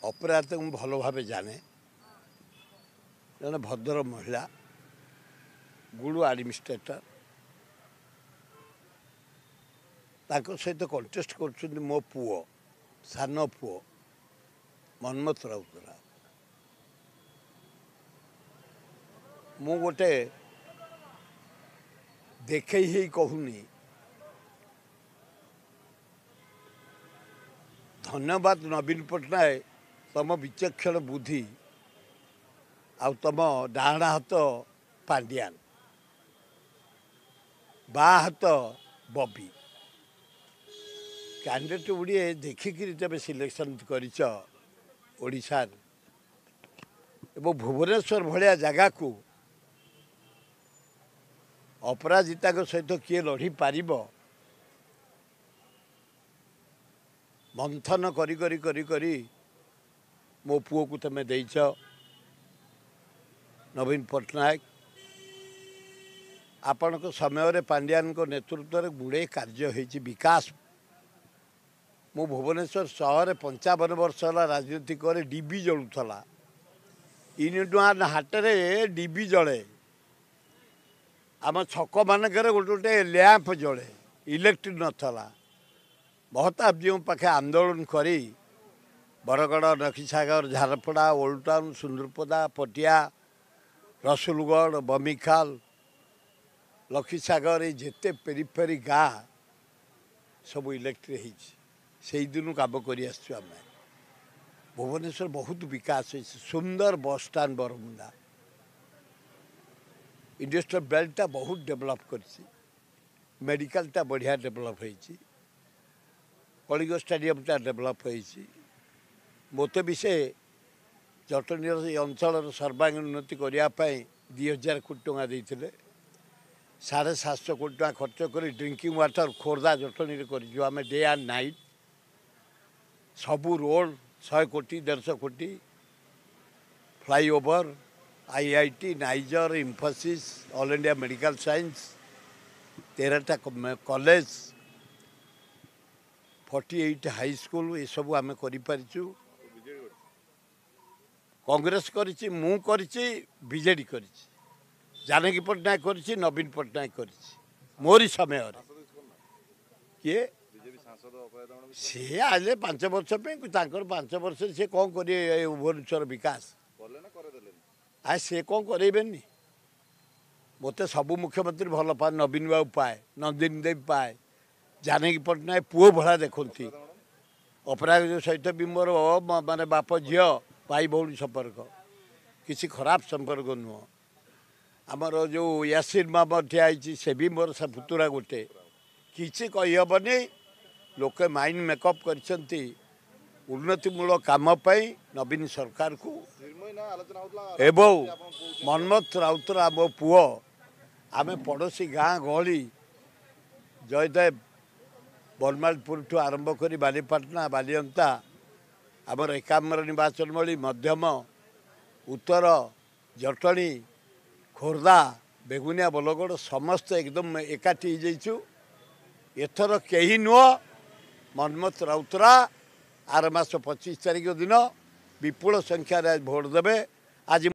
ଅପରାଜିତାକୁ ମୁଁ ଭଲ ଭାବେ ଜାଣେ, ଜଣେ ଭଦ୍ର ମହିଳା, ଗୁଡ୍ ଆଡମିନିଷ୍ଟ୍ରେଟର। ତାଙ୍କ ସହିତ କଣ୍ଟେଷ୍ଟ କରୁଛନ୍ତି ମୋ ପୁଅ, ସାନ ପୁଅ ମନ୍ମଥ ରାଉତରାୟ। ମୁଁ ଗୋଟେ ଦେଖେଇ ହେଇ କହୁନି, ଧନ୍ୟବାଦ ନବୀନ ପଟ୍ଟନାୟକ, ତମ ବିଚକ୍ଷଣ ବୁଦ୍ଧି ଆଉ ତମ ଡାହାଣ ହାତ ପାଣ୍ଡିଆନ, ବାଁ ହାତ ବବି, କ୍ୟାଣ୍ଡିଡେଟ୍ ଗୁଡ଼ିଏ ଦେଖିକିରି ତେବେ ସିଲେକ୍ସନ୍ କରିଛ ଓଡ଼ିଶାର ଏବଂ ଭୁବନେଶ୍ୱର ଭଳିଆ ଜାଗାକୁ ଅପରାଜିତାଙ୍କ ସହିତ କିଏ ଲଢ଼ିପାରିବ? ମନ୍ଥନ କରି କରି କରି କରି ମୋ ପୁଅକୁ ତୁମେ ଦେଇଛ ନବୀନ ପଟ୍ଟନାୟକ। ଆପଣଙ୍କ ସମୟରେ ପାଣ୍ଡିଆନଙ୍କ ନେତୃତ୍ୱରେ ଗୁଡ଼ାଏ କାର୍ଯ୍ୟ ହେଇଛି, ବିକାଶ। ମୁଁ ଭୁବନେଶ୍ୱର ସହରରେ 55 ବର୍ଷ ହେଲା ରାଜନୀତି କରେ, ଡିବି ଜଳୁଥିଲା ୟୁନିଟ୍ ୱାନ୍ ହାଟରେ, ଡିବି ଜଳେ ଆମ ଛକମାନଙ୍କରେ, ଗୋଟେ ଗୋଟେ ଲ୍ୟାମ୍ପ ଜଳେ, ଇଲେକ୍ଟ୍ରିକ୍ ନଥିଲା। ମହତାବଜୀଙ୍କ ପାଖେ ଆନ୍ଦୋଳନ କରି ବରଗଡ଼, ନଖିସାଗର, ଝାରପଡ଼ା, ଓଲ୍ଡ ଟାଉନ୍, ସୁନ୍ଦରପଦା, ପଟିଆ, ରସୁଲଗଡ଼, ବମିଖାଲ, ଲକ୍ଷୀସାଗର, ଏଇ ଯେତେ ପେରିଫେରି ଗାଁ ସବୁ ଇଲେକ୍ଟ୍ରିକ୍ ହେଇଛି। ସେଇଦିନୁ କାମ କରି ଆସିଛୁ ଆମେ। ଭୁବନେଶ୍ୱର ବହୁତ ବିକାଶ ହେଇଛି, ସୁନ୍ଦର ବସଷ୍ଟାଣ୍ଡ, ବରମୁଣ୍ଡା ଇଣ୍ଡଷ୍ଟ୍ରିଆଲ ବେଲ୍ଟଟା ବହୁତ ଡେଭଲପ୍ କରିଛି, ମେଡ଼ିକାଲଟା ବଢ଼ିଆ ଡେଭଲପ୍ ହେଇଛି, କଳିଙ୍ଗ ଷ୍ଟାଡ଼ିୟମଟା ଡେଭଲପ୍ ହେଇଛି। ମୋତେ ବି ସେ ଜଟଣୀର ଏଇ ଅଞ୍ଚଳର ସର୍ବାଙ୍ଗୀନ ଉନ୍ନତି କରିବା ପାଇଁ 2000 କୋଟି ଟଙ୍କା ଦେଇଥିଲେ। 750 କୋଟି ଟଙ୍କା ଖର୍ଚ୍ଚ କରି ଡ୍ରିଙ୍କିଂ ୱାଟର ଖୋର୍ଦ୍ଧା ଜଟଣୀରେ କରିଛୁ ଆମେ, ଡେ ଆଣ୍ଡ ନାଇଟ୍। ସବୁ ରୋଡ଼ 100 କୋଟି, 150 କୋଟି, flyover, IIT, NISER, Infosys, all India medical science, 13ଟା college, 48 high school, ଏସବୁ ଆମେ କରିପାରିଛୁ। କଂଗ୍ରେସ କରିଛି, ମୁଁ କରିଛି, ବିଜେଡ଼ି କରିଛି, ଜାନକୀ ପଟ୍ଟନାୟକ କରିଛି, ନବୀନ ପଟ୍ଟନାୟକ କରିଛି ମୋରି ସମୟରେ। କିଏ ସିଏ ଆଇଲେ 5 ବର୍ଷ ପାଇଁ, ତାଙ୍କର 5 ବର୍ଷରେ ସିଏ କ'ଣ କରିବେ ଏ ଭୁବନେଶ୍ୱର ବିକାଶ? ଆ ସେ କ'ଣ କରେଇବେନି? ମୋତେ ସବୁ ମୁଖ୍ୟମନ୍ତ୍ରୀ ଭଲ ପାଏ, ନବୀନ ବାବୁ ପାଏ, ନନ୍ଦିନୀ ଦେବୀ ପାଏ, ଜାନକୀ ପଟ୍ଟନାୟକ ପୁଅ ଭଳିଆ ଦେଖନ୍ତି। ଅପରାଜିତା ସହିତ ବି ମୋର ମାନେ ବାପ ଝିଅ ଭାଇ ଭଉଣୀ ସମ୍ପର୍କ, କିଛି ଖରାପ ସମ୍ପର୍କ ନୁହଁ। ଆମର ଯେଉଁ ୟାସିର ମାମା ଠିଆ ହେଇଛି, ସେ ବି ମୋର ପୁତୁରା ଗୋଟେ। କିଛି କହିହେବନି, ଲୋକେ ମାଇଣ୍ଡ ମେକଅପ୍ କରିଛନ୍ତି ଉନ୍ନତିମୂଳକ କାମ ପାଇଁ ନବୀନ ସରକାରକୁ। ଏବଂ ମନ୍ମଥ ରାଉତରା ମୋ ପୁଅ, ଆମେ ପଡ଼ୋଶୀ ଗାଁ ଗହଳି ଜୟଦେବ ବନମାଳପୁରଠୁ ଆରମ୍ଭ କରି ବାଲିପାଟଣା, ବାଲିଅନ୍ତା, ଆମର ଏକାମ୍ର ନିର୍ବାଚନ ମଣ୍ଡଳୀ, ମଧ୍ୟମ, ଉତ୍ତର, ଜଟଣୀ, ଖୋର୍ଦ୍ଧା, ବେଗୁନିଆ, ବୋଲଗଡ଼ ସମସ୍ତେ ଏକଦମ ଏକାଠି ହେଇଯାଇଛୁ। ଏଥର କେହି ନୁହଁ, ମନ୍ମଥ ରାଉତରା ଆର ମାସ 25 ତାରିଖ ଦିନ ବିପୁଳ ସଂଖ୍ୟାରେ ଭୋଟ ଦେବେ। ଆଜି